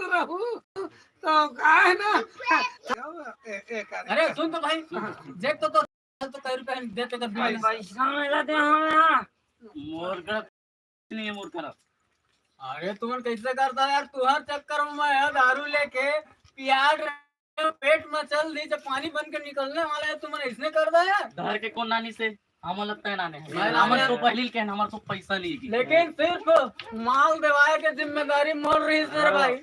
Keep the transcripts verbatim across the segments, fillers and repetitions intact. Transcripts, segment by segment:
रहू तो का है ना। ए, ए, का रे? अरे सुन तो भाई, देख तो, तो, तो कई रुपया देते कर बिल। पैसा मिला दे हमें ना। मोर करा नहीं है, मोर करा। अरे तुमन कैसे करता यार, तुहर चक्कर में मैं यार दारू लेके पियाड रहे, पेट में चल दी, जब पानी बन के निकलने वाला है, तुमन ऐसने कर दे यार। घर के कौन नानी से? हमन लगता है नाने। मैं हमन नाने। तो पहली के, हमर तो पैसा नहीं है। लेकिन सिर्फ माल देवाए के जिम्मेदारी मोर रही सर भाई,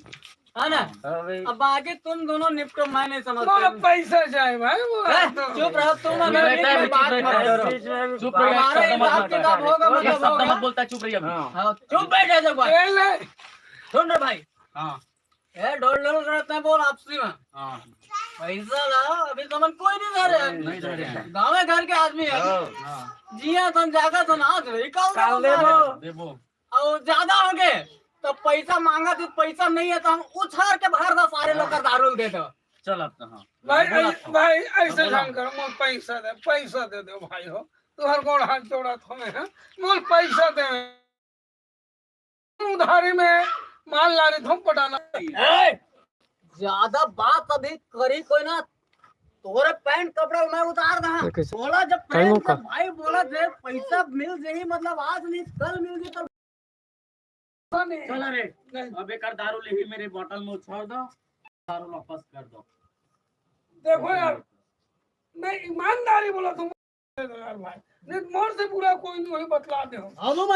है ना? हाँ भाई। अब आगे तुम दोनों निपटो, मैं नहीं समझता। मोला पैसा चाहे भाई, वो ए, तो चुप रहो तुम, अगर बीच में बात मत करो। चुप रहो, हमारे हिसाब किताब होगा, मतलब होगा। मत बोलता, चुप रहिए अभी। हाँ। हाँ, चुप बैठे जब भाई। ए, ले। सुन रे भाई। हाँ। ए, डोल डोल करते हैं, बोल आपसी में। हाँ। पैसा ला, अभी समझ कोई नहीं धरे। नहीं धरे। गाँव घर के आदमी है। हाँ। जिया तन जागा तन आज रही, काल काल देबो। देबो। और ज्यादा हो गए तो पैसा मांगा तो पैसा नहीं है तो हम उछार के भर दो सारे लोग का दारू दे दो। चल अब तो हाँ। भाई, बोला ऐ-, था। भाई, ऐसे बोला। काम करो, मोर पैसा दे, पैसा दे दो भाई हो। तुहर गोड़ हाथ जोड़त हमें हैं, मोर पैसा दे। उधारी में माल लारी थोक पटाना। ए, ज्यादा बात अभी करी कोई ना, तोरे पैंट कपड़ा मैं उतार दहा। कैसे? बोला जब टाइम प्रेम से का? भाई बोला जे पैसा मिल जाही, मतलब आज नहीं कल मिल गई तो नहीं। चल रे, नहीं। अब एक दारू लेही मेरे बोतल में उछाल दो, दारू वापस कर दो। देखो यार, मैं ईमानदारी बोला तुम यार भाई, नहीं मोर से बुरा कोई नहीं होही, बतला दे हम।